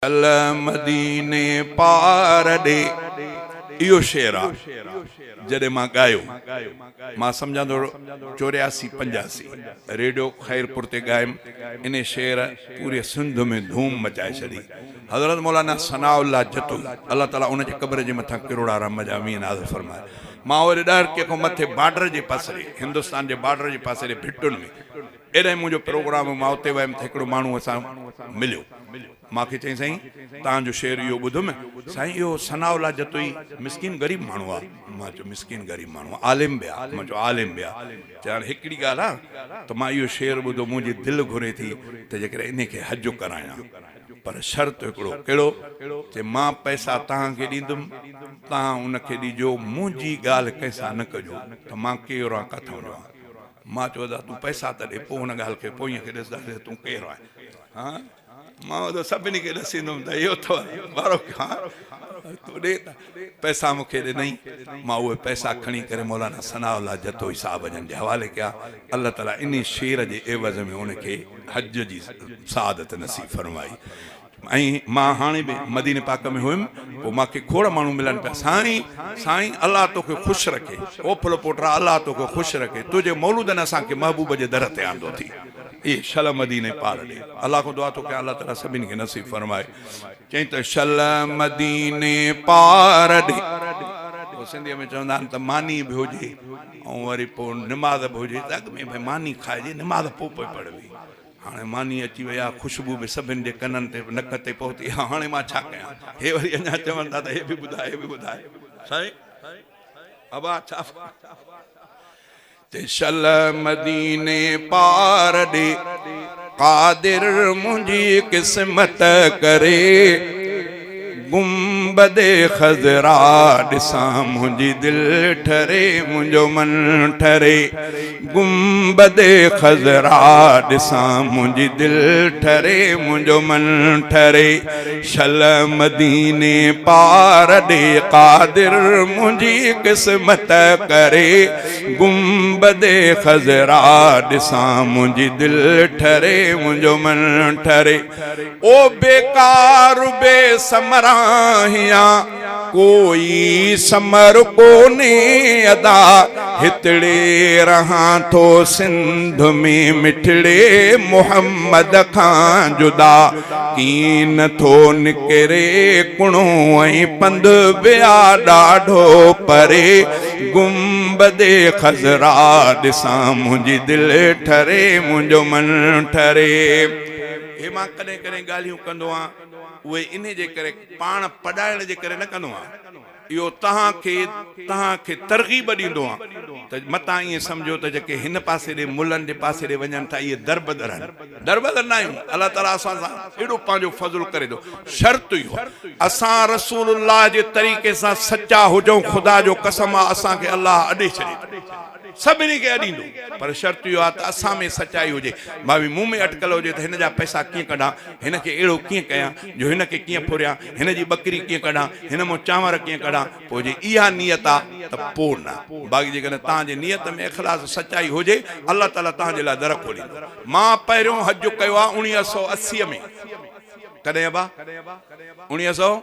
شل مديني پار ڏي. اهو شعر آ جڏهن مان ڳايو مان سمجهان ٿو 84 85 ريڊيو خيرپور تي ڳايم انهي شعر پوري سنڌ ۾ ڌوم مچائي ڇڏي حضرت مولانا ثناء الله جتوئي الله تعالي ان جي قبر جي مٿان ڪروڙا رحم جا مينهن نازل فرمائي مان وري ڏهرڪي کان مٿي بارڊر جي پاسي ڏي هندستان جي بارڊر جي پاسي ڏي ڀٽن ۾ ايڏانهن منهنجو پروگرام هو مان اتي ويم ته هڪڙو ماڻهو اسان مليو مان کي چيائين سائين توهان جو شعر اهو ٻڌم سائين اهو ثناء الله جتوئي مسڪين غريب ماڻهو آ مان چيو مسڪين غريب ماڻهو آ عالم به آ مان چيو عالم به آ چي هاڻي هڪڙي ڳالهه آ ته مان اهو شعر ٻڌو منهنجي دل گهري ٿي ته جيڪڏهن انهي کي حج ڪرايان پر شرط هڪڙو ڪهڙو چي مان پئسا توهان کي ڏيندم توهان ان کي ڏجو منهنجي ڳالهه ڪنهن سان نه ڪجو ته مان ڪير آن ڪاٿان جو آن مان چيو ادا تون پئسا ته ڏي پوء هن ڳالهه کي پوئين کي ڏسنداسين تون ڪير آهين ها مان اهو سڀني کي ڏسيندم ته اهو اٿو وارو ها تون ڏي ته پئسا مون کي ڏنئي مان اهي پئسا کڻي ڪري مولانا ثناء الله جتوئي صاحب جن جي حوالي ڪيا الله تعالي انهي شعر جي عيوض ۾ ان کي حج جي سعادت نصيب فرمائي ۽ مان هاڻي به مديني پاڪ ۾ هيم پوء مان کي کوڙ ماڻهو ملن پيا سائين سائين الله توکي خوش رکي او ڦل پوٽرا الله توکي خوش رکي تنهنجي مولودن اسان کي محبوب جي در تي آندو ٿي اي شل مديني پار ڏي الله کان دعا ٿو ڪيان الله تعالي سڀني کي نصيب فرمائي چئين ته شل مديني پار ڏي پوء سنڌي ۾ چوندا آهن ته ماني به هجي ۽ وري پوء نماز به هجي ته اڳ ۾ ڀئي ماني کائجي نماز پوء پئي پڙهبي هاڻي ماني اچي وئي آ، خوشبو به سڀن جي ڪنن تي نڪ تي پهتي آ، هاڻي مان ڇا ڪيان؟ هي وري اڃا چون ٿا ته هي به ٻڌاء، هي به ٻڌاء. سائين ابا ڇا چي شل مديني پار ڏي، قادر منهنجي قسمت ڪري. گنبد خضرا ڏسان منهنجي دل ٺري منهنجو من ٺري گنبد خضرا ڏسان منهنجي دل ٺري منهنجو من ٺري شل مديني پار ڏي قادر منهنجي قسمت ڪري گنبد خضرا ڏسان منهنجي دل ٺري منهنجو من ٺري او بيڪار بي ثمر آهيان ڪوئي ثمر ڪونهي ادا هتڙي رهان ٿو سنڌ ۾ مٺڙي محمد کان جدا ڪين ٿو نڪري ڪڻو ۽ پنڌ به آ ڏاڍو پري گنبد خضرا ڏسان منهنجي دل ٺري منهنجو من ٺري. هي مان ڪڏهن ڪڏهن ڳالهيون ڪندو آهيان اهي انهي جي ڪري پاڻ پڏائڻ جي ڪري نه ڪندو آهيان اهو توهان کي توهان کي ترغيب ڏيندو آهيان ته متان ائين سمجهو ته جيڪي هن پاسي ڏي ملن جي پاسي ڏي وڃن ٿا اهي دربدر آهن دربدر نه آهيون الله تعالي اسان سان اهڙو پنهنجو فضل ڪري ٿو شرط اهو اسان رسول الله جي طريقي سان سچا هجون خدا جو قسم آهي اسان کي الله اڏي ڇڏي ٿو. سڀني کي اڏيندو پر شرط اهو آهي ته اسان ۾ سچائي هجي. ڀاوي مون ۾ اٽڪل هجي ته هن جا پئسا ڪيئن ڪڍان، هن کي اهڙو ڪيئن ڪيان جو هن کي ڪيئن ڦريان، هن جي ٻڪري ڪيئن ڪڍان، هن مان چانور ڪيئن ڪڍان، پوء جي اها نيت آ ته پوء نه. باقي جيڪڏهن توهان جي نيت ۾ اخلاص سچائي هجي الله تعاليٰ توهان جي لاء در کوليندو. مان پهريون حج ڪيو آ 1980 ۾. ڪڏهن ابا؟ 1900؟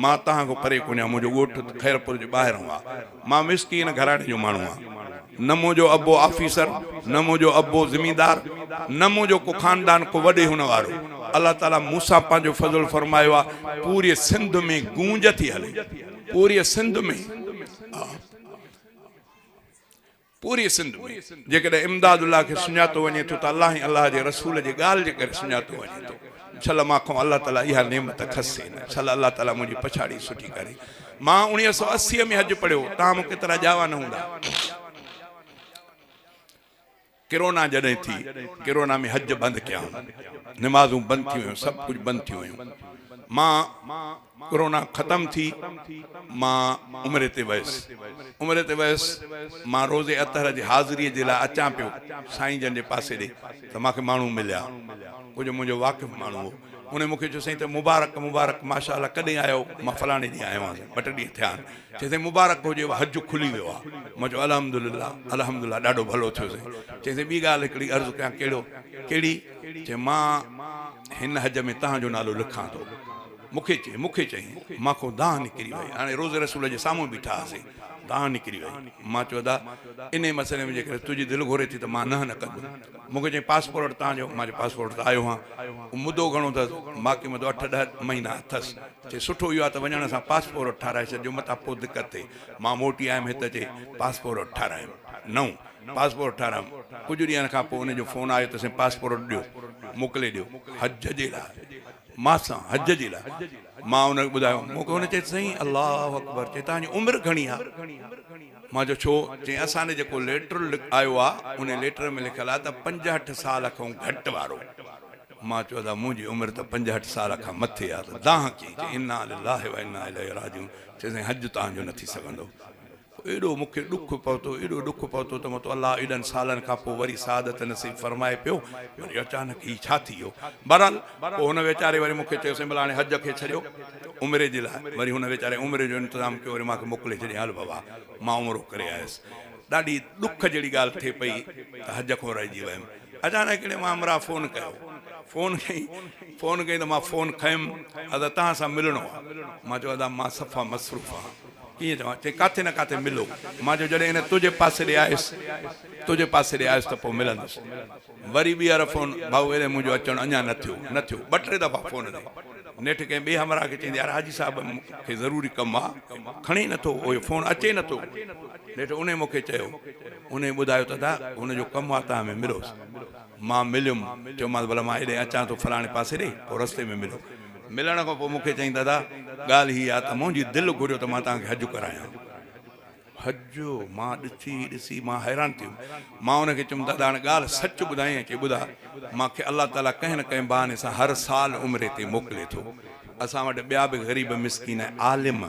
مان توهان کان پري ڪونهيان منهنجو ڳوٺ خيرپور جي ٻاهرئون آ. مان مسڪين گهراڻي جو ماڻهو آهيان. نه منهنجو ابو آفيسر، نه منهنجو ابو زميندار، نه منهنجو ڪو خاندان ڪو وڏي هن وارو. الله تعاليٰ مون سان پنهنجو فضل فرمايو آهي. پوريء سنڌ ۾ گونج ٿي هلي. پوريء سنڌ ۾. پوريء سنڌ ۾. جيڪڏهن امداد الله کي سڃاتو وڃي ٿو ته الله ۽ الله جي رسول جي ڳالهه جي ڪري سڃاتو وڃي ٿو. شل مان کان الله تعاليٰ اها نعمت کسي نه. شل الله تعاليٰ منهنجي پڇاڙي سٺي ڪري. مان 1980 ۾ حج پڙهيو. توهان مون ڪيترا ڄاوا نه هوندا. ڪرونا جڏهن ٿي، ڪرونا ۾ حج بند ڪيا هئا. نمازون بند ٿي ويون، سڀ ڪجهه بند ٿي ويون. مان ڪرونا ختم ٿي مان عمري تي ويس عمري تي ويس مان روضي اطهر جي حاضري جي لاء اچان پيو سائين جن جي پاسي ڏي ته مان کي ماڻهو مليا ڪجهه منهنجو واقف ماڻهو هو ان مون کي چيو سائين ته مبارڪ مبارڪ ماشاء الله ڪڏهن آيو مان فلاڻي ڏينهن آيو آهيان ٻه ٽي ڏينهن ٿيا آهن چي سائين مبارڪ هجي حج کلي ويو آهي مان چيو الحمدلله الحمدلله ڏاڍو ڀلو ٿيو سائين چي سائين ٻي ڳالهه هڪڙي عرض ڪيان ڪهڙو ڪهڙي چي مان هن حج ۾ تهان جو نالو لکان ٿو. مون کي چئي، مون کي چئين. مان کان دانهن نڪري وئي. هاڻي روضي رسول جي سامهون بيٺا هئاسين. دانهن نڪري وئي. مان چيو ادا انهي مسئلي ۾ جيڪڏهن تنهنجي دل گهري ٿي ته مان ننهن نه ڪندم. مون کي چيائين پاسپورٽ تان جو؟ مان چيو پاسپورٽ ته آيو هان. مدو گهڻو اٿس؟ باقي مدو اٺ ڏهه مهينا اٿس. چي سٺو اهو آهي ته وڃڻ سان پاسپورٽ ٺاهرائي ڇڏجو متان پوء دقت ٿئي. مان موٽي آيم هت اچي پاسپورٽ ٺاهرايم. نئون پاسپورٽ ٺاهرايم. ڪجهه ڏينهن کان پوء ان جو فون آيو ته سائين پاسپورٽ ڏيو موڪلي ڏيو حج جي لاء. مان سان حج جي لاء. مان ان کي ٻڌايو. مون کي هن چيو سائين الله اڪبر چي توهان جي عمر گهڻي آهي؟ مان چيو ڇو؟ چيائين اسان ڏي جيڪو ليٽر آيو آهي ان ليٽر ۾ لکيل آهي ته 65 سال کان گهٽ وارو. مان چيو ادا منهنجي عمر ته 65 سال کان مٿي آهي ته دانهن ڪيائين چيائين انا لله و انا اليه راجعون چيائين سائين حج توهان جو نه ٿي سگهندو. پوء ايڏو مون کي ڏک پهتو، ايڏو ڏک پهتو ته متو الله ايڏن سالن کان پوء وري سعادت نصيب فرمائي پيو، وري اچانڪ هي ڇا ٿي ويو. بهرحال پوء هن ويچاري وري مون کي چيو سائين ڀلا هاڻي حج کي ڇڏيو عمري جي لاء، وري هن ويچاري عمري جو انتظام ڪيو وري مان کي موڪلي ڇڏيائين هل بابا مان عمرو ڪري آيس. ڏاڍي ڏک جهڙي ڳالهه ٿئي پئي ته حج کان رهجي ويم. اچانڪ هڪڙي مان همراهه فون ڪيو، فون ڪيائين، فون ڪيائين ته مان فون کنيم، ادا توهان سان ملڻو آ. مان چيو ادا مان صفا مصروف آهيان. ڪيئن چوان؟ چيائين، ڪاٿي نه ڪاٿي ملو. مان چيو، جڏهن هن تنهنجي پاسي ڏي آيس، تنهنجي پاسي ڏي آيس ته پوء ملندس. وري ٻيهر فون، ڀائو ايڏي منهنجو اچڻ اڃا نه ٿيو، نه ٿيو. ٻه ٽي دفعا فون تي. نيٺ ڪنهن ٻئي همراهه کي چيائين ته يار حاجي صاحب مون کي ضروري ڪم آ، کڻي نه ٿو، اهو فون اچي نه ٿو. نيٺ انهي مون کي چيو، انهي ٻڌايو ته ادا هن جو ڪم آ، توهان ۾ ملوس. مان مليم، چيومانس ڀلا مان ايڏي اچان ٿو فلاڻي پاسي ڏي، پوء رستي ۾ ملو. ملڻ کان پوء مون کي چيائين دادا ڳالهه هيء آ ته منهنجي دل گهريو ته مان توهان کي حج ڪرايان. حج! مان ڏسي ڏسي مان حيران ٿي ويم. مان ان کي چيم دادا هاڻي ڳالهه سچ ٻڌايائين؟ چي ٻڌاء. مان کي الله تعاليٰ ڪنهن نه ڪنهن بهاني سان هر سال عمري تي موڪلي ٿو. اسان وٽ ٻيا به غريب مسڪين ۽ عالم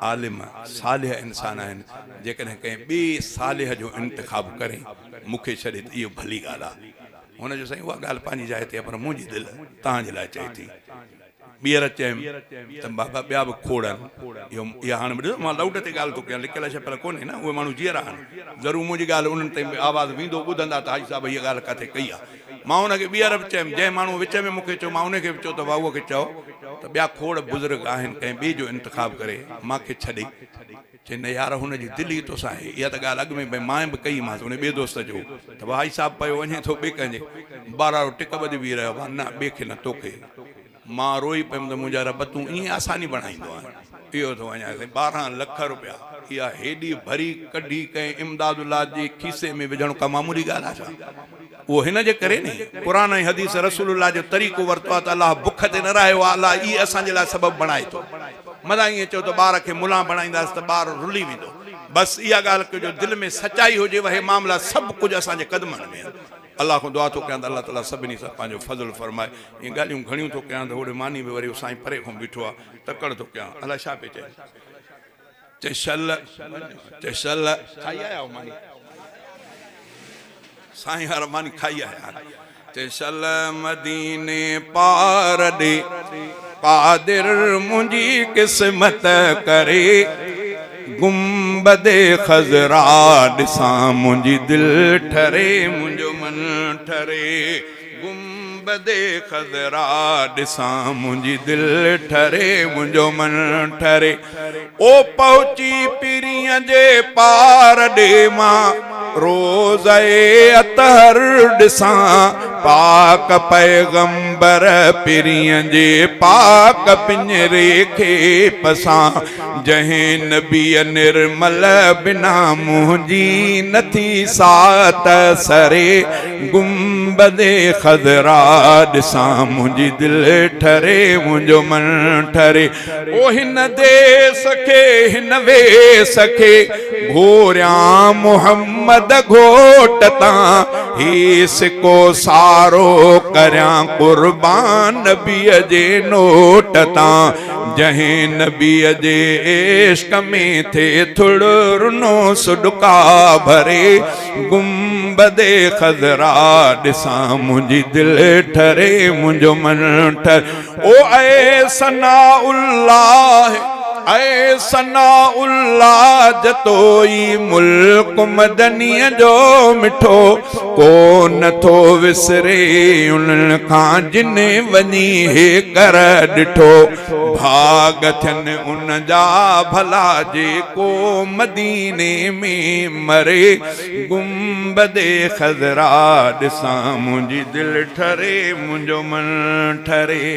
عالم صالح انسان آهن، جيڪڏهن ڪنهن ٻئي صالح جو انتخاب ڪرين مون کي ڇڏي ته اهو ڀلي ڳالهه آ. هن چيو سائين اها ڳالهه پنهنجي جاء تي آهي پر منهنجي دل توهان جي لاء چئي ٿي. ٻيهر چيم ته بابا ٻيا به کوڙ آهن. اهو اها هاڻي ڏسو مان لائوڊ تي ڳالهه ٿو ڪيان لڪيل ڇپيل ڪونهي نه اهي ماڻهو جيئرا آهن ضرور منهنجي ڳالهه انهن تائين به آواز ويندو ٻڌندا ته حاجي صاحب هيء ڳالهه ڪاٿي ڪئي آهي. مان ان کي ٻيهر به چيم جنهن ماڻهوء وچ ۾ مون کي چيو مان ان کي به چيو ته واهوء کي چئو ته ٻيا کوڙ بزرگ آهن ڪنهن ٻئي جو انتخاب ڪري مان کي ڇڏي. چي نه يار هن جي دل ئي توسان آهي. اها ته ڳالهه اڳ ۾ ڀئي مان به ڪئي مانس. ان ٻئي دوست چيو ته ڀائي صاحب پيو وڃي ٿو ٻئي ڪنهن جي. بهرحال ٽڪ ٻڌي بيهي رهيو. ڀا نه ٻئي کي نه توکي. مان روئي پيم ته منهنجا رب تون ائين آساني بڻائيندو آهين. اهو ٿو وڃان سائين 12 لک روپيا اها هيڏي ڀري ڪڍي ڪنهن امداد الله جي کيسي ۾ وجهڻ ڪا معمولي ڳالهه آهي ڇا؟ اهو هن جي ڪري ني قرآن ۽ حديث رسول الله جو طريقو ورتو آهي ته الله بک تي نه رهايو آهي الله ئي اسان جي لاء سبب بڻائي ٿو متان ائين چئو ته ٻار کي ملان بڻائينداسين ته ٻار رلي ويندو بس اها ڳالهه ڪيو جو دل ۾ سچائي هجي اهي معاملا سڀ ڪجهه اسان جي قدمن ۾ آهن الله کان دعا ٿو ڪيان ته الله تعالي سڀني سان پنهنجو فضل فرمائي ائين ڳالهيون گهڻيون ٿو ڪيان ته هوڏي ماني به وري سائين پري کان بيٺو آهي تڪڙ ٿو ڪيان الائي ڇا پئي چئي چئي شل چئي شل کائي آيا آهيو ماني سائين وارا ماني کائي آيا آهن چئي شل مديني پار ڏي قادر منهنجي قسمت ڪري گنبد خضرا ڏسان منهنجي دل ٺري منهنجو من ٺري گنبد خضرا ڏسان منهنجي دل ٺري منهنجو من ٺري او پهچي پرينء جي پار ڏي مان روضه اطهر ڏسان پاڪ پيغمبر پرينء جي پاڪ پڃري کي پسان جنهن نبيء نرمل بنا منهنجي نه ٿي ساعت سري گنبد خضرا ڏسان منهنجي دل ٺري منهنجو من ٺري او هن ديس کي هن ويس کي گهوريان محمد گهوٽ تان هي سڪو سارو ڪريان قربان نبيء جي نوٽ تان جنهن نبيء جي عشق ۾ ٿئي ٿڙ رنو سڏڪا ڀري گنبد خضرا ڏسان منهنجي دل ٺري منهنجو من ٺري او اي ثناء الله اي ثناء الله جتوئي ملڪ مدنيء جو مٺو ڪو نه ٿو وسري انهن کان جن وڃي هيڪر ڏٺو ڀاڳ ٿين ان جا ڀلا جيڪو مديني ۾ مري گنبد خضرا ڏسان منهنجي دل ٺري منهنجو من ٺري.